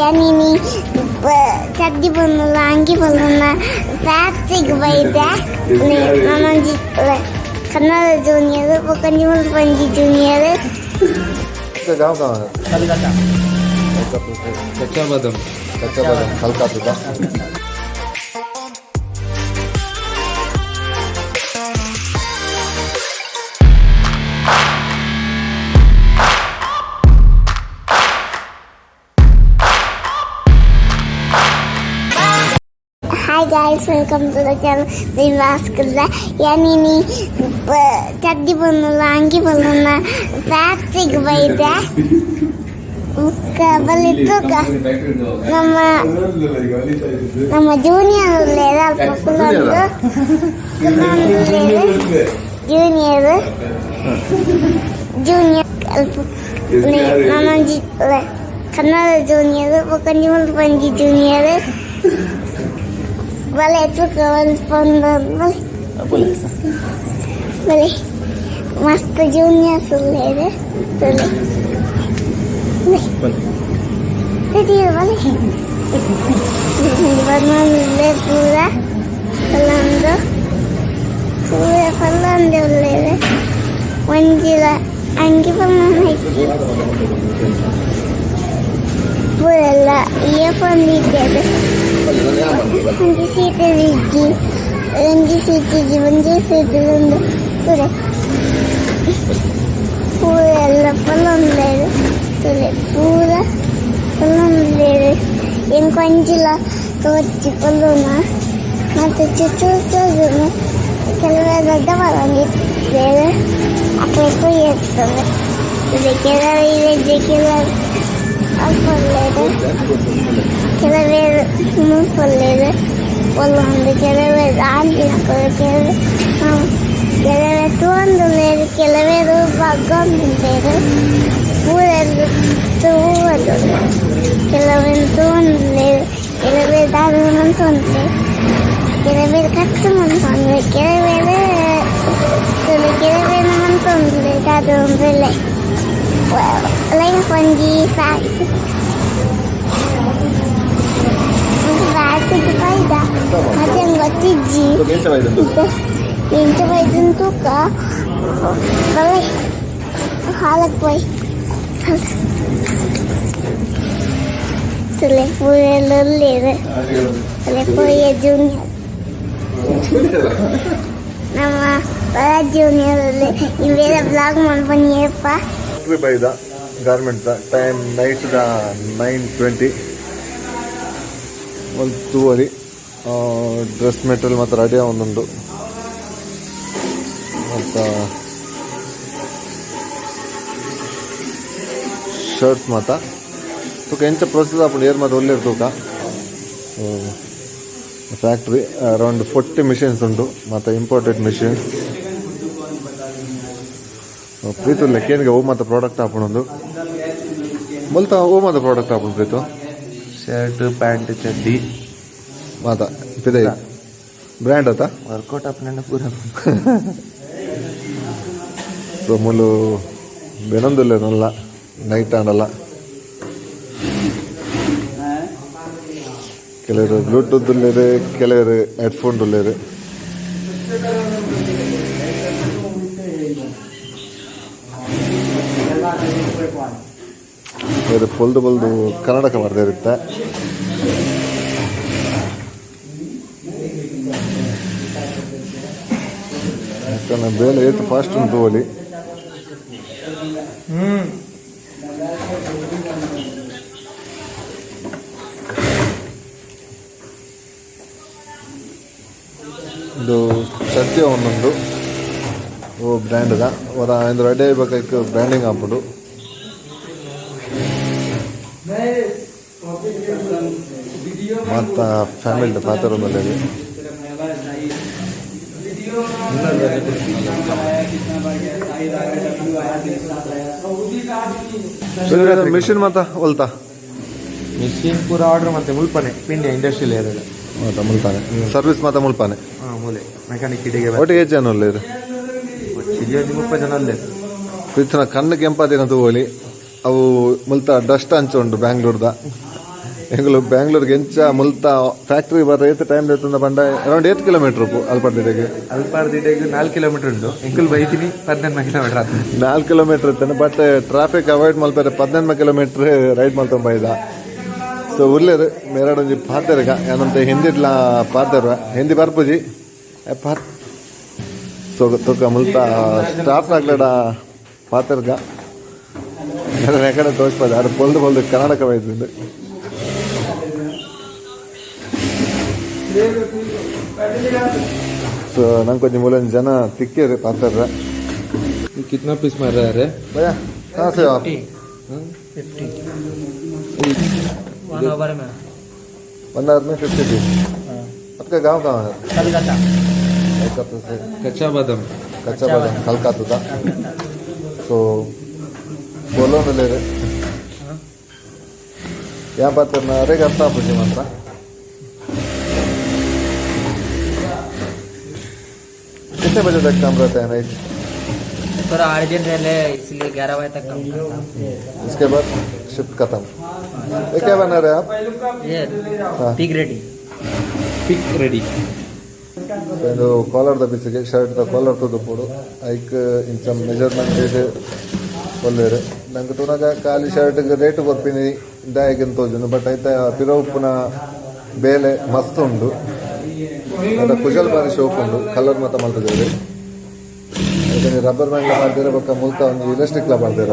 ಯಾನಿನಿ ಚಡ್ಡಿ ಬಂದಲ್ಲ ಅಂಗಿ ಬಂದಲ್ಲ ಫ್ಯಾಕ್ಟ್ರಿಗೆ ಬೈದೆ. ನಾನೊಂಜಿ ಕನ್ನಡ ಜೂನಿಯರ್ ಬೊಕ್ಕ ನಿಮಲ್ ಪಂಜಿ ಜೂನಿಯರ್. गाँव कहाँ है? कलकत्ता। कच्चा बादाम, कच्चा बादाम Calcutta. Hi guys, welcome to the channel Bhaskar. ಯಾನಿನಿ ಚಡ್ಡಿ ಬಂದಲ್ಲ ಅಂಗಿ ಬಂದಲ್ಲ ಫ್ಯಾಕ್ಟ್ರಿಗೆ ಬೈದೆ. ಬೊಕ್ಕ ಬಲೆ ತೂಕ ನಮ್ಮ ನಮ್ಮ ಜೂನಿಯರ್ ಉಲ್ಲೇರ್ ಅಲ್ಪ ಕುಲ್ಲೊಂದು ಕುಲ್ಲೊಂದು. ಜೂನಿಯರ್ ಜೂನಿಯರ್ ಅಲ್ಪ. ನಾನೊಂಜಿ ಕನ್ನಡ ಜೂನಿಯರ್ ಬೊಕ್ಕ ನಿಮಲ್ ಪಂಜಿ ಜೂನಿಯರ್. ಬಲೆ ತೂಕ ಒಂದು ಪಂದು ಬಲೆ ಬಲೆ ಮಸ್ತ್ ಜೂನಿಯರ್ಸ್ ಉಲ್ಲೇರ್ ತುಲೆ ಬಲೆ ಬಲೆ ಬನ್ನೊಂದುಲ್ಲೆ ಪೂರ ಪಲ್ಲೊಂದು ಪೂರ ಪಲ್ಲೊಂದು ಉಲ್ಲೇರ್. ಒಂಜಿಲ ಅಂಗಿ ಪನ್ನೊಂದು ಹಾಕಿ ಪೂರೆಲ್ಲ ಇಯರ್ಫೋನ್ ದೀತೆರ್. ಒಂಜಿ ಸೀಟ್ ಇಜ್ಜಿ, ಒಂಜಿ ಸೀಟ್ ಇಜ್ಜಿ, ಒಂಜಿ ಸೀಟ್ ಉಂಡು. ತೂಲೆ ಪೂರೆಲ್ಲ ಪಲ್ಲೊಂದುಲ್ಲೆರ್. ತೂಲೆ ಪೂರ ಪಲ್ಲೊಂದುಲ್ಲೆರ್. ಎಂಕ್ ಒಂಜಿಲ ತೋಜಿ ಪಲ್ಲುನ ಮತ್ತ ಚುಚ್ಚು ತೋಜುನು. ಕೆಲವೆರ್ ದಡ್ಡ ಬರೊಂದಿತ್ತೆರ್, ಅಕ್ಲೆ ತೂಯೆರ್ತುಂಡು. ತೂಲೆ ಕೆಲವೆರ್ ಇಜ್ಜಿ, ಕೆಲವೆರ್ ಅಲ್ಪ ಉಲ್ಲೆರ್, ಕೆಲವೆರ್ ಮುಲ್ಪ ಉಲ್ಲೆರ್ ಪೊಲ್ಲೊಂದು. ಕೆಲವೆರ್ ಆಂಟಿನಕುಲು, ಕೆಲವೆರ್ ಕೆಲವೆರ್ ತೂವೊಂದುಲ್ಲೆರ್, ಕೆಲವೆರ್ ಬಗ್ಗೊಂದುಲ್ಲೆರ್. ಪೂರೆರ್ದ್ ತೂವೊಂದುಲ್ಲೆರ್. ಕೆಲವೆರ್ ತೂವೊಂದುಲ್ಲೆರ್, ಕೆಲವೆರ್ ದಾದ ಮಲ್ತೊಂದುಲ್ಲೆರ್, ಕೆಲವೆರ್ ಖರ್ಚು ಮಲ್ತೊಂದುಲ್ಲೆರ್, ಕೆಲವೆರ್ ಕೆಲವೆರ್ ಮಲ್ತೊಂದುಲ್ಲೆರ್ ದಾದ ಉಂದುಲ್ಲೆ ಲೈನ್ ಒಂಜಿ ಫ್ಯಾಕ್ಟ್ ಫ್ಯಾಕ್ಟ್ರಿಗೆ ಬೈದ ಮತ್ತೆ ಗೊತ್ತಿಜ್ಜಿ. ಎಂಚ ಬೈದನ್ ತೂಕ. ಬಲೆ ಹಾಲಕ್ ಬೈ. ತುಲೆ ಪೂರೆಲ್ಲ ಉಲ್ಲೆರ್. ತುಲೆ ಪೋಯ ಜೂನಿಯರ್, ನಮ್ಮ ಪರ ಜೂನಿಯರ್ ಉಲ್ಲೆ. ಇಂಬೇರ ಬ್ಲಾಗ್ ಮನ್ಪುನಿಯಪ್ಪ. ಬೈದ garment. Time night the 9:20. ಒಂದು ತೂವರಿ ಡ್ರೆಸ್ ಮೆಟೀರಿಯಲ್ ಮತ್ತು ರೆಡಿ ಒಂದುಂಡು ಮತ್ತು ಶರ್ಟ್ಸ್ ಮಾತ. ತೂಕ ಎಂಚ ಪ್ರೊಸೆಸ್ ಆಪುಂಡು, ಏರ್ ಮಾತ ಉಲ್ಲೆರ್ ತೂಕ. ಫ್ಯಾಕ್ಟ್ರಿ ಅರೌಂಡ್ 40 ಮಿಷಿನ್ಸ್ ಉಂಟು ಮತ್ತು ಇಂಪೋರ್ಟೆಡ್ ಮಿಷಿನ್ಸ್. ಪ್ರೀತು ಲೆಕ್ಕೇನಿಗೆ ಓ ಮಾತ ಪ್ರಾಡಕ್ಟ್ ಆಪುಂಡು ಮುಲ್ತ? ಓ ಮಾತ ಪ್ರಾಡಕ್ಟ್ ಆಪುಂಡು ಪ್ರೀತು? ಶರ್ಟ್, ಪ್ಯಾಂಟ್, ಚಡ್ಡಿ. ಮಾತ ಪಿದೈ ಬ್ರ್ಯಾಂಡ್ ಅತ್ತ? ವರ್ಕೌಟ್ ಆಪುನ ಪೂರ. ಸೊ ಮುಲು ಬೆನೊಂದುಲ್ಲೆ ನಲ್ಲ ನೈಟ್ ಆಂಡಲ್ಲ. ಕೆಲವರು ಬ್ಲೂಟೂತ್ ಉಲ್ಲೇರು, ಕೆಲವರು ಹೆಡ್ಫೋನ್ ಉಲ್ಲೇರು. ಬೇರೆ ಪೊಲ್ದು ಪೊಲ್ದು ಕನ್ನಡಕ ಬರ್ದಿರುತ್ತೆ. ಯಾಕಂದ್ರೆ ಬೇಲೆ ಏತು ಫಾಸ್ಟ್ ಉಂಟು ಒಲಿ. ಇದು ಸತ್ಯ ಒಂದೊಂದು ಓ ಬ್ರ್ಯಾಂಡ್ದ ಅವರ ಇಂದು ರೆಡಿ ಆಗಬೇಕಾಯ್ತು. ಬ್ರ್ಯಾಂಡಿಂಗ್ ಆಪುಂಡು. ಮತ್ತು ಫ್ಯಾಮಿಲಿ ಪಾತೆರೊಂದುಲ್ಲೆರ್. ಮಿಷಿನ್ ಮಾತ ಒಲ್ತಾ? ಮಿಷಿನ್ ಪೂರ ಆರ್ಡರ್ ಮತ್ತೆ ಮುಲ್ಪನೆ ಪಿಂಡ್ಯ ಇಂಡಸ್ಟ್ರಿಯಲ್ ಏರಿಯಾದ. ಮಾತ ಮುಲ್ಪಾನೆ ಸರ್ವಿಸ್ ಮಾತ ಮುಲ್ಪಾನೆ? ಹಾಂ, ಮೂಲೆ ಮೆಕ್ಯಾನಿಕ್ ಇಡಿಗೆ. ಒಟ್ಟಿಗೆ ಏತ್ ಜನ ಉಲ್ಲೆರ್? ಚಿಲ್ಲಿ 30 ಜನ ಅಲ್ಲೇ. ಇತ್ತಿನ ಕಣ್ಣು ಕೆಂಪಾದಿನ ತೂವೊಲಿ. ಅವು ಮುಲ್ತ ಡಸ್ಟ್ ಅಂಚ ಉಂಟು ಬ್ಯಾಂಗ್ಳೂರ್ದ. ಎಂಕುಲು ಬ್ಯಾಂಗ್ಳೂರ್ಗೆ ಎಂಚ ಮುಲ್ತ ಫ್ಯಾಕ್ಟ್ರಿ ಬರ್ರ ಏತ್ ಟೈಮ್ ಇರ್ತದ ಪಂಡ ಅರೌಂಡ್ 8 ಕಿಲೋಮೀಟರ್ ಉಪ್ಪು ಅಲ್ಪಡ್ದಿಡೆಗೆ. ಅಲ್ಪಾರ್ದಿಡೆಗ್ 4 ಕಿಲೋಮೀಟರ್ ಉಂಡು. ಎಂಕುಲು ಬೈತೀನಿ 18 ಕಿಲೋಮೀಟರ್ ಆತು. 4 ಕಿಲೋಮೀಟರ್ ಇತ್ತಾನೆ, ಬಟ್ ಟ್ರಾಫಿಕ್ ಅವಾಯ್ಡ್ ಮಲ್ಪರೆ 18 ಕಿಲೋಮೀಟರ್ ರೈಡ್ ಮಲ್ತೊಂಬ ಇದ. ಸೊ ಉಲ್ಲೇರು ಮೇರಡೊಂಜಿ ಪಾತೆರ್ಗ ಏನಂತ ಹಿಂದಿಡ್ಲ ಪಾತೆರ್ವ, ಹಿಂದಿ ಬರ್ಪುಜಿ ಪಾತ್. ಸೊ ತುಕ ಮುಲ್ತ ಸ್ಟಾಫ್ ಆಗ್ಲಡ ಪಾತೆರ್ಗ ಎಕಡೆ ತೋಚ್ಪದ ಅದು ಪೊಲ್ದು ಪೊಲ್ದು ಕರ್ನಾಟಕ ಬೈದ್ರಿಂದ. ಸೊ ನಂಗೆ ಕೊಂಚ ಮೂಲೊಂಜಿ ಜನ ತಿಕ್ಕೇರು ಪಾತೆರ್ರ. कितना पीस मार रहा है? भैया, कहाँ से हो आप? 1 our में। 1 our में 50 पीस। आपका गांव कहाँ है? कलकत्ता। कलकत्ता से। कच्चा बादाम। कच्चा बादाम कलकत्ता। ಸೊ बोलो ಯಾ ಪಾತ್ರ ಅರೆಗೆ ಅರ್ಥ ಆಪುಜಿ ಮಾತ್ರ. कितने बजे तक काम रहता है नाइट? थोड़ा अर्जेंट है, इसलिए 11 बजे तक काम करता हूँ। इसके बाद शिफ्ट खत्म। ये क्या बना रहे हैं आप? ये हाँ। Pick ready. Pick ready. ಇದು ಕಾಲರ್ the ಪೀಸಿಗೆ, shirt the collar ತೂದು ಐಕ್ ಇಂಚ ಮೆಜರ್ಮೆಂಟ್ ಇದು ಒಲ್ಲೇರು. ನಂಗೆ ತೂನಗ ಖಾಲಿ ಶರ್ಟ್ಗೆ ರೇಟ್ ಕೊರ್ಪಿನಿ ದಾಯಗಂತ ತೋಜುಂಡು, ಬಟ್ ಐತ ಪಿರ ಉಪ್ಪುನ ಬೇಲೆ ಮಸ್ತ್ ಉಂಡು. ಅದ ಕುಶಲ್ ಬಾರಿ ಶೋಕ್ ಉಂಡು. ಕಲರ್ ಮಾತ ಮಲ್ತದೇವೆ. ರಬ್ಬರ್ ಬ್ಯಾಂಡ್ ಮಾಡ್ತೀರ, ಬೊಕ್ಕ ಮುಲ್ತ ಒಂಜಿ ಇಲಾಸ್ಟಿಕ್ ಲ ಮಾಡ್ತೀರ.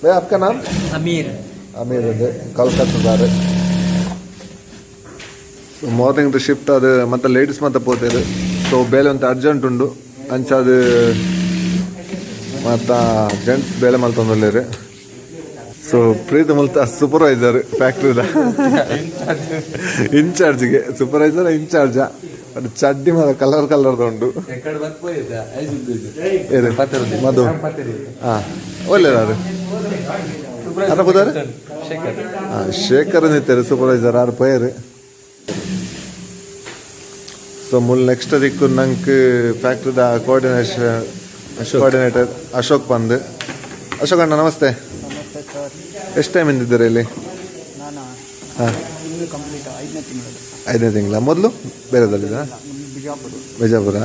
ಭೈ, आपका नाम? अमीर। ಅಮೀರ್ ಇದೆ, ಕಲ್ಕತ್ತದಾರೆ. ಸೊ ಮಾರ್ನಿಂಗ್ ಶಿಫ್ಟ್ ಅದು ಮತ್ತೆ ಲೇಡೀಸ್ ಮತ್ತೆ ಪೋತೇರು. ಸೊ ಬೇಲೆ ಒಂತ ಅರ್ಜೆಂಟ್ ಉಂಡು ಅಂಚ ಅದು ಮತ್ತ ಜೆಂಟ್ಸ್ ಬೇಲೆ ಮಲ್ತೊಂದುಲ್ಲೆರ್. ಸೊ ಪ್ರೀತಿ ಮುಲ್ತ ಸೂಪರ್ವೈಸರ್, ಫ್ಯಾಕ್ಟ್ರಿದ ಇನ್ಚಾರ್ಜ್ಗೆ, ಸೂಪರ್ವೈಸರ್ ಇನ್ಚಾರ್ಜ. ಬಟ್ ಚಡ್ಡಿ ಮಾತ ಕಲರ್ ಕಲರ್ದ ಉಂಡು. ಎಕಡೆ ಬತ್ ಪೋಯಿದ್ದ? ಏರು? ಮಧು. ಹಾಂ, ಒಳ್ಳೆದಾರು ಅರ ಪುದಾರು. ಶೇಖರ್. ಹಾಂ, ಶೇಖರ್ ನಿತ್ತಾರೆ ಸೂಪರ್ವೈಸರ್ ಆರ್ ಪೋಯರು. ಸೊ ಮುಲ್ ನೆಕ್ಸ್ಟ್ ದಿಕ್ಕು ನಂಗೆ ಫ್ಯಾಕ್ಟ್ರಿದ ಕೋಆರ್ಡಿನೇಟರ್ ಅಶೋಕ್ ಬಂದು. ಅಶೋಕ್ ಅಣ್ಣ, ನಮಸ್ತೆ. ನಮಸ್ತೆ ಸರ್. ಎಷ್ಟು ಟೈಮ್ ಇದ್ದಾರೆ ಇಲ್ಲಿ? ನಾನು ಹಾಂ. ತಿಂಗಳು ಕಂಪ್ಲೀಟ್ ಐದನೇ ತಿಂಗಳು. ಐದನೇ ತಿಂಗಳ. ಮೊದಲು ಬೇರೆದಲ್ಲಿದ್ದ? ನಮ್ಮ ಬಿಜಾಪುರ. ಬಿಜಾಪುರ,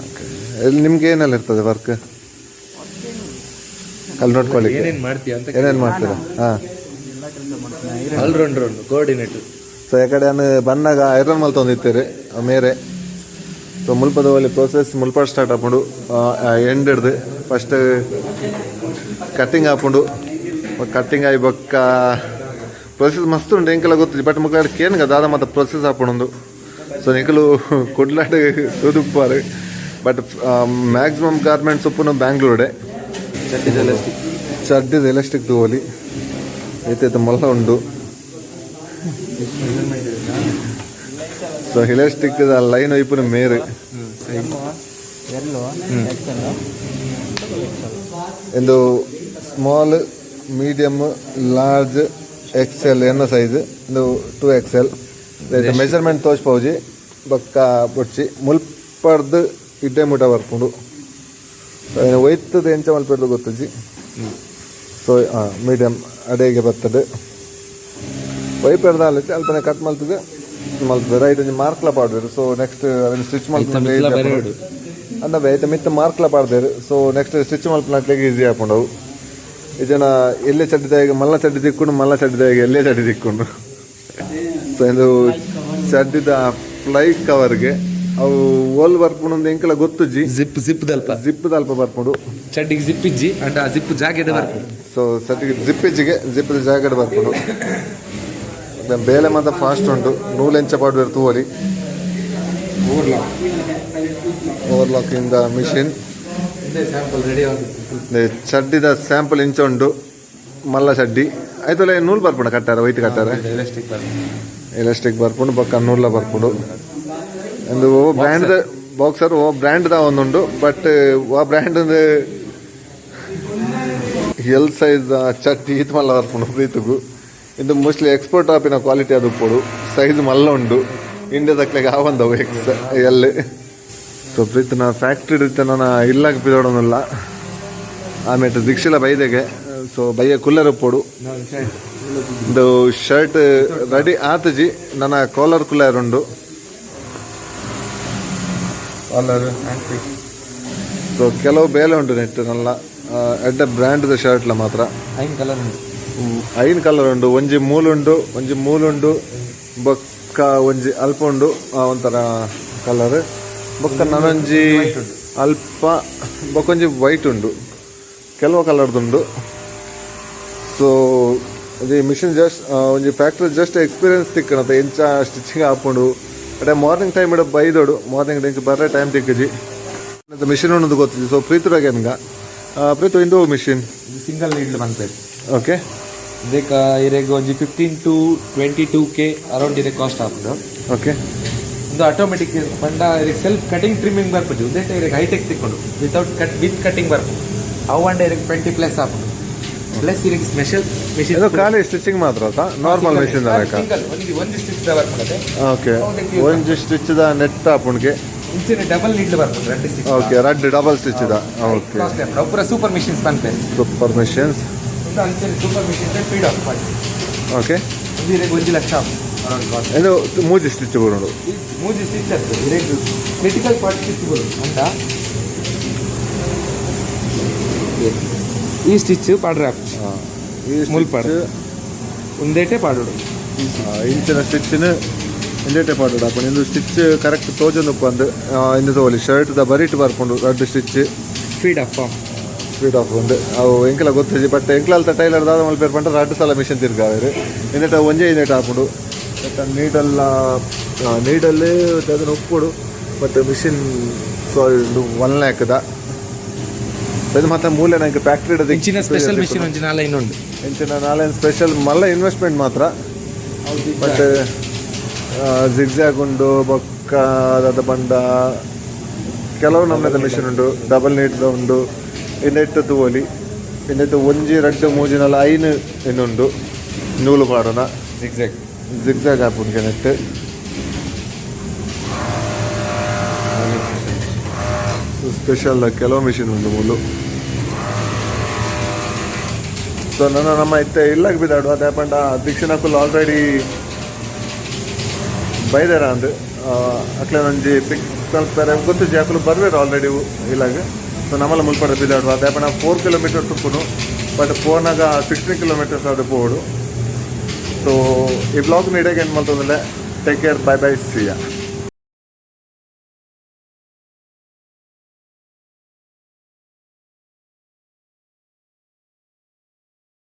ಓಕೆ. ಇಲ್ಲಿ ನಿಮ್ಗೆ ಏನೆಲ್ಲ ಇರ್ತದೆ ವರ್ಕ್ ಅಲ್ಲಿ ನೋಡ್ಕೊಳ್ಳಿಕ್ಕೆ? ಏನೇನ್ ಮಾಡ್ತೀಯ ಅಂತ. ಏನೇನು ಮಾಡ್ತೀರಾ? ಹಾಂ. ಎಲ್ಲ ಕೆಲಸ ಮಾಡ್ತೀನಿ. ಆಲ್ರೌಂಡರ್ ಉಂಡು, ಕೋಆರ್ಡಿನೇಟರ್. ಸೊ ಈ ಕಡೆ ನಾನು ಬಂದಾಗ ಐರನ್ ಮಲ್ತೊಂದಿತ್ತೀರಿ ಮೇರೆ. ಸೊ ಮುಲ್ಪದ ಒಲಿ ಪ್ರೋಸೆಸ್ ಮುಲ್ಪ ಸ್ಟಾರ್ಟ್ ಆಪುಂಡು. ಎಂಡ್ ಹಿಡ್ದು ಫಸ್ಟ್ ಕಟ್ಟಿಂಗ್ ಆಪುಂಡು. ಕಟ್ಟಿಂಗ್ ಆಯಿ ಬೊಕ್ಕ ಪ್ರೊಸೆಸ್ ಮಸ್ತ್ ಉಂಡು. ಎಂಕೆಲ್ಲ ಗೊತ್ತಿದೆ, ಬಟ್ ಮಕ್ಕಳ ಕೇನ್ಗ ದಾದ ಮಾತ ಪ್ರೊಸೆಸ್ ಆಪುಂಡು. ಸೊ ನಿಕಲು ಕುಡ್ಲಾಡ್ ತೂದುಪ್ಪಾರು, ಬಟ್ ಮ್ಯಾಕ್ಸಿಮಮ್ ಗಾರ್ಮೆಂಟ್ಸ್ ಉಪ್ಪುನು ಬ್ಯಾಂಗ್ಳೂಡೆ. ಚಡ್ಡಿದ ಎಲಾಸ್ಟಿಕ್ ತೂವೊಲಿ, ಐತೆ ಮೊಲ್ಲ ಉಂಡು. ಸೊ ಎಲಾಸ್ಟಿಕ್ ಲೈನ್ ಇಪ್ಪುನ ಮೇರು. ಎಲ್ಲು ಎಕ್ಸೆಲ್. ಇಂದು ಸ್ಮಾಲ್, ಮೀಡಿಯಮ್, ಲಾರ್ಜ್, ಎಕ್ಸೆಲ್ ಎನ್ನ ಸೈಜ್ ಇಂದು 2 ಎಕ್ಸೆಲ್ ಮೆಜರ್ಮೆಂಟ್ ತೋಚ್ಪೌಜಿ ಬೊಕ್ಕ ಬೊಡ್ಚಿ. ಮುಲ್ಪರ್ದು ಇಡ್ಡೆ ಮುಟ ಬರ್ಪುಂಡು. ಒಯ್ತದ ಎಂಚ ಮಲ್ಪೆರ್ದು ಗೊತ್ತುಜಿ. ಸೊ ಮೀಡಿಯಮ್ ಅಡೇಗೆ ಬರ್ತದೆ. ವೈಪರ್ದ ಅಲ್ಪನೆ ಕಟ್ ಮಲ್ತದೆ ಮಲ್ತದೆ. ರೈಟ್, ಒಂಜಿ ಮಾರ್ಕ್ಲ ಪಾಡ್ವೆರ್. ಸೊ ನೆಕ್ಸ್ಟ್ ಅವೆನ್ ಸ್ಟಿಚ್ ಮಿತ್ತ್ಲ ಬರೆಯೋಡು. ಅಂದ ಐತ ಮಿತ್ತ ಮಾರ್ಕ್ಲ ಪಾಡ್ದೇರು. ಸೊ ನೆಕ್ಸ್ಟ್ ಸ್ಟಿಚ್ ಮಲ್ಪನಕ್ಲೆಗ್ ಈಸಿ ಆಪುಂಡು ಅವು. ಈ ಜನ ಎಲ್ಲೇ ಚಡ್ಡಿದಾಗ ಮಲ್ಲ ಚಡ್ಡಿ ತಿಕ್ಕೊಂಡು, ಮಲ್ಲ ಚಡ್ಡಿದಾಗ ಎಲ್ಲೇ ಚಡ್ಡಿ ತಿಕ್ಕೊಂಡು. ಸೊ ಇದು ಚಡ್ಡಿದ ಫ್ಲೈ ಕವರ್ಗೆ ಅವು ಓಲ್ ಬರ್ಪುಂಡು ಅಂದ್ ಎಂಕಲ ಗೊತ್ತುಜಿ. ಜಿಪ್ ಜಿಪ್ ದಲ್ಪ. ಜಿಪ್ ದಲ್ಪ ಬರ್ಪುಂಡು. ಚಡ್ಡಿಗೆ ಜಿಪ್ ಇಜ್ಜಿ ಅಂಡ ಆ ಜಿಪ್ ಜಾಗೆದ ಬರ್ಪುಂಡು. ಸೊ ಸಟ್ಟಿಗೆ ಜಿಪ್ ಇಜ್ಜಿಗೆ ಜಿಪ್ ಜಾಕೆಟ್ ಬರ್ಪುಂಡು. ಮತ್ತೆ ಬೇಲೆ ಮಾತ ಫಾಸ್ಟ್ ಉಂಟು. ನೂಲು ಎಂಚ ಪಾಡ್ವೆರ್ ತೂವೊಲಿ. ಓವರ್ಲಾಕ್ ಇಂದ ಮಿಷಿನ್. ಸ್ಯಾಂಪಲ್ ರೆಡಿ ಆಗುತ್ತೆ. ಚಡ್ಡಿದ ಸ್ಯಾಂಪಲ್ ಇಂಚ ಉಂಟು, ಮಲ್ಲ ಚಡ್ಡಿ ಆಯ್ತಲ್ಲ. ನೂಲು ಬರ್ಪುಂಡು ಕಟ್ಟಾರ, ಒಯ್ತು ಕಟ್ಟಾರೆ. ಎಲಾಸ್ಟಿಕ್ ಬರ್ಪುಂಡು. ಎಲಾಸ್ಟಿಕ್ ಬರ್ಪುಂಡು, ಬೊಕ್ಕ ನೂಲ ಬರ್ಪುಂಡು. ಒಂದು ಓ ಬ್ರ್ಯಾಂಡ್ ಬಾಕ್ಸರ್, ಓ ಬ್ರ್ಯಾಂಡ್ ದ ಒಂದುಂಡು, ಬಟ್ ವಾ ಬ್ರ್ಯಾಂಡ್ ಒಂದು ಎಲ್ ಸೈಜ್ ಚಡ್ಡಿ ಈತ್ ಮಲ್ಲ ಬರ್ಪುಂಡು ಪ್ರೀತಿಗು. ಇದು ಮೋಸ್ಟ್ಲಿ ಎಕ್ಸ್ಪೋರ್ಟ್ ಆಪಿನ ಕ್ವಾಲಿಟಿ ಅದು ಉಪ್ಪುಡು. ಸೈಜ್ ಮಲ್ಲ ಉಂಡು, ಇಂಡಿಯಾದಕ್ಲೆಗ್ ಆವಂದವು ಎಕ್ಸ್ ಎಲ್. ಸೊ ಪ್ರೀತಿನ ಫ್ಯಾಕ್ಟ್ರಿ ಇತ್ತೆ ನನ್ನ ಇಲ್ಲಾಗ ಪಿದೋಡೋದಿಲ್ಲ. ಆಮೇಲೆ ದೀಕ್ಷಿಲ ಬೈದೆಗೆ. ಸೊ ಬಯ್ಯ ಕುಲ್ಲರ ಪೋಡು. ಇದು ಶರ್ಟ್ ರೆಡಿ ಆತಜಿ. ನನ್ನ ಕಾಲರ್ ಕುಲ್ಲರ್ ಉಂಡು, ಕಾಲರ್. ಸೊ ಕೆಲವು ಬೇಲೆ ಉಂಟು ನೆಟ್ ನಲ್ಲ ಎಡ್ಡ ಬ್ರ್ಯಾಂಡ್ದ ಶರ್ಟ್ಲ ಮಾತ್ರ. ಐನ್ ಕಲರ್ ಉಂಡು. ಐನ್ ಕಲರ್ ಉಂಡು. ಒಂಜಿ ಮೂಲುಂಡು, ಒಂಜಿ ಮೂಲುಂಡು, ಬೊಕ್ಕ ಒಂಜಿ ಅಲ್ಪ ಉಂಡು, ಒಂಥರ ಕಲರ್. ಬೊಕ್ಕ ನನೊಂಜಿ ಅಲ್ಪ ಬೊಕ್ಕೊಂಜಿ ವೈಟ್ ಉಂಡು. ಕೆಲವು ಕಲರ್ದುಂಡು. ಸೊ ಒಂಜಿ ಮಿಷಿನ್ ಜಸ್ಟ್ ಒಂಜಿ ಫ್ಯಾಕ್ಟ್ರಿ ಜಸ್ಟ್ ಎಕ್ಸ್ಪೀರಿಯನ್ಸ್ ತಿಕ್ಕಣತ, ಎಂಚ ಸ್ಟಿಚಿಂಗ್ ಆಪುಂಡು. ಅಡೆ ಮಾರ್ನಿಂಗ್ ಟೈಮ್ ಇಡ ಬೈದೋಡು, ಮಾರ್ನಿಂಗ್ ಎಂಚ ಬರ್ರೆ ಟೈಮ್ ತಿಕ್ಕಜಿ. ಮಿಷಿನ್ ಉಂಡು ಗೊತ್ತಿದೆ. ಸೊ ಪ್ರೀತುರಾಗ ಪ್ರೀತು, ಇಂದು ಮಿಷಿನ್? ಇದು ಸಿಂಗಲ್ ನೀಡ್ಲ್ ಪನ್ಪೆರ್. ಇದಕ್ಕೆ ಇರೆಗ್ ಒಂಜಿ 15 to 22K around ಇರೆ ಕಾಸ್ಟ್ ಆಪುಂಡು. ಒಂದು ಆಟೋಮೆಟಿಕ್ ಪಂಡ ಇರೆಗ್ ಸೆಲ್ಫ್ ಕಟಿಂಗ್, ಟ್ರಿಮ್ಮಿಂಗ್ ಬರ್ಪುಜಿ. ಉಂದೆಟ್ ಇರೆಗ್ ಹೈಟೆಕ್ ತಿಕ್ಕೊಂಡು, ವಿತೌಟ್ ಕಟ್, ವಿತ್ ಕಟಿಂಗ್ ಬರ್ಪುಂಡು. ಅವು ಅಂಡ ಇರೆಗ್ 20+ ಆಪುಂಡು. ಪ್ಲಸ್ ಇರೆಗ್ ಸ್ಪೆಷಲ್ ಮಿಷಿನ್. ಇದು ಖಾಲಿ ಸ್ಟಿಚಿಂಗ್ ಮಾತ್ರ ನಾರ್ಮಲ್ ಮಿಷಿನ್? ಸಿಂಗಲ್ ಒಂಜಿ ಒಂಜಿ ಸ್ಟಿಚ್ ಬರ್ಪುಂಡತೆ. ಓಕೆ, ಒಂಜಿ ಸ್ಟಿಚ್ the net ಆಪುಂಡ್ಗೆ. ಇಂಚಿನ ಡಬಲ್ ನೀಡ್ಲ್ ಬರ್ಪುಂಡು, ರಡ್ಡ್ ಸ್ಟಿಚ್. ಓಕೆ, ರಡ್ಡ್ double stitch the, okay. Costly ಆಪುಂಡು. ಪೂರ ಸೂಪರ್ ಮಿಷಿನ್ಸ್ ಪನ್ಪೆರ್. Super machines. ಒಂದು ಅಂಚನೆ ಸೂಪರ್ ಮಿಷಿನ್ ಸ್ಪೀಡ್ ಆಫ್ ಮಾಡಿ. ಒಂದು ಇರೆಗ್ 1 ಲಕ್ಷ ಅರೌಂಡ್ ಕಾಸ್ಟ್. ಇದು ಮೂಜಿ ಸ್ಟಿಚ್ ಬರೋದು? ಮೂಜಿ ಸ್ಟಿಚ್ ಆಗ್ತದೆ. ಇರೆಗ್ ಕ್ರಿಟಿಕಲ್ ಪಾರ್ಟ್ ಸ್ಟಿಚ್ ಬರೋದು ಅಂತ ಈ ಸ್ಟಿಚ್ ಪಾಡ್ರೆ. ಈ ಮುಲ್ಪ. ಉಂದೇಟೆ ಪಾಡೋಡು. ಇಂಚಿನ ಸ್ಟಿಚ್ನ ಇಂದೇಟೆ ಪಾಡೋಡು ಅಪ್ಪ. ಇಂದು ಸ್ಟಿಚ್ ಕರೆಕ್ಟ್ ತೋಜೊಂದು ಬಂದು ಇಂದು ತೋಲಿ ಶರ್ಟ್ ದ ಬರಿಟ್ ಬರ್ಪುಂಡು ರಡ್ಡ್ stitch. Speed of. Speed of ಉಂಡು. ಅವು ಎಂಕಲ ಗೊತ್ತಿಜಿ. ಬಟ್ ಎಂಕಲಲ್ತ ಟೈಲರ್ ದಾದ ಮಲ್ಪೇರ್ ಪಂಡ, ರಡ್ಡ್ ಸಲ ಮಿಷನ್ ತಿರ್ಗಾವೆರ್. ಇಂದೆಟ ಒಂಜೇ ಇಂದೆಟ ಆಪುಂಡು. ಬಟ್ ನೀಡಲ್ಲ, ನೀಡಲ್ಲಿ ಅದನ್ನು ಉಪ್ಪುಡು. ಬಟ್ ಮಿಷಿನ್ ಸೊ 1 ಲ್ಯಾಕ್ದ ಇದು ಮಾತ್ರ ಮೂಲೆ ನಂಗೆ ಫ್ಯಾಕ್ಟ್ರಿ. ಇಂಚಿನ ಸ್ಪೆಷಲ್ ಮಿಷಿನ್ ಒಂಜಿ ನಾಲೈನ್ ಉಂಡು. ಇಂಚಿನ ನಾಲೈನ್ ಸ್ಪೆಷಲ್ ಮಲ್ಲ ಇನ್ವೆಸ್ಟ್ಮೆಂಟ್ ಮಾತ್ರ. ಬಟ್ ಜಿಗ್ಜಾಗ್ ಉಂಡು, ಬೊಕ್ಕ ದಾದ ಬಂಡ ಕೆಲವು ನಮ್ಮದ ಮಿಷಿನ್ ಉಂಡು, ಡಬಲ್ ನೀಟ್ದ ಉಂಡು. ಇಂದೆಟ್ಟು ತೂವೊಲಿ, ಇಂದೆಟ್ಟು ಒಂಜಿ ರಡ್ಡ್ ಮೂಜಿ ನಾಲ್ ಐನ್ ಇನ್ನುಂಡು ನೂಲು ಪಾಡುನ. ಜಿಗ್ಜಾಗ್. ಜಿಗ್ಜಾಗ್ ಆಪುಂಡು ನೆಟ್. ಸ್ಪೆಷಲ್ ಕೆಲವು ಮಿಷಿನ್ ಉಂಡು ಮೂಲು. ಸೊ ನನ್ನ ನಮ್ಮ ಇತ್ತೆ ಇಲ್ಲಗ್ ಬಿದಾಡು. ಅದೇ ಪಂಡ ದೀಕ್ಷಿಣಕುಲು ಆಲ್ರೆಡಿ ಬೈದಾರ ಅಂದ್. ಅಕ್ಲೆನ ಒಂಜಿ ಪಿಕ್ ಮಲ್ಪೆರೆ ಗೊತ್ತಿಜ್ಜಿ. ಅಕುಲು ಬರ್ವೇರು ಆಲ್ರೆಡಿ ಇಲ್ಲಗ್. ಸೊ ನಮ್ಮಲ್ಲ ಮುಲ್ಪಡ ಬಿದಾಡು. ಅದೇ ಪಂಡ 4 ಕಿಲೋಮೀಟರ್ಸ್ ಉಪ್ಪುನು, ಬಟ್ ಪೋನಾಗ 16 ಕಿಲೋಮೀಟರ್ಸ್ ಅದು ಪೋಡು. ಸೊ ಈ ವ್ಲಾಗ್ ನೀಡಾಗ ಏನು ಮಲ್ತೊಂದಿಲ್ಲ. Take care, bye bye, see ya.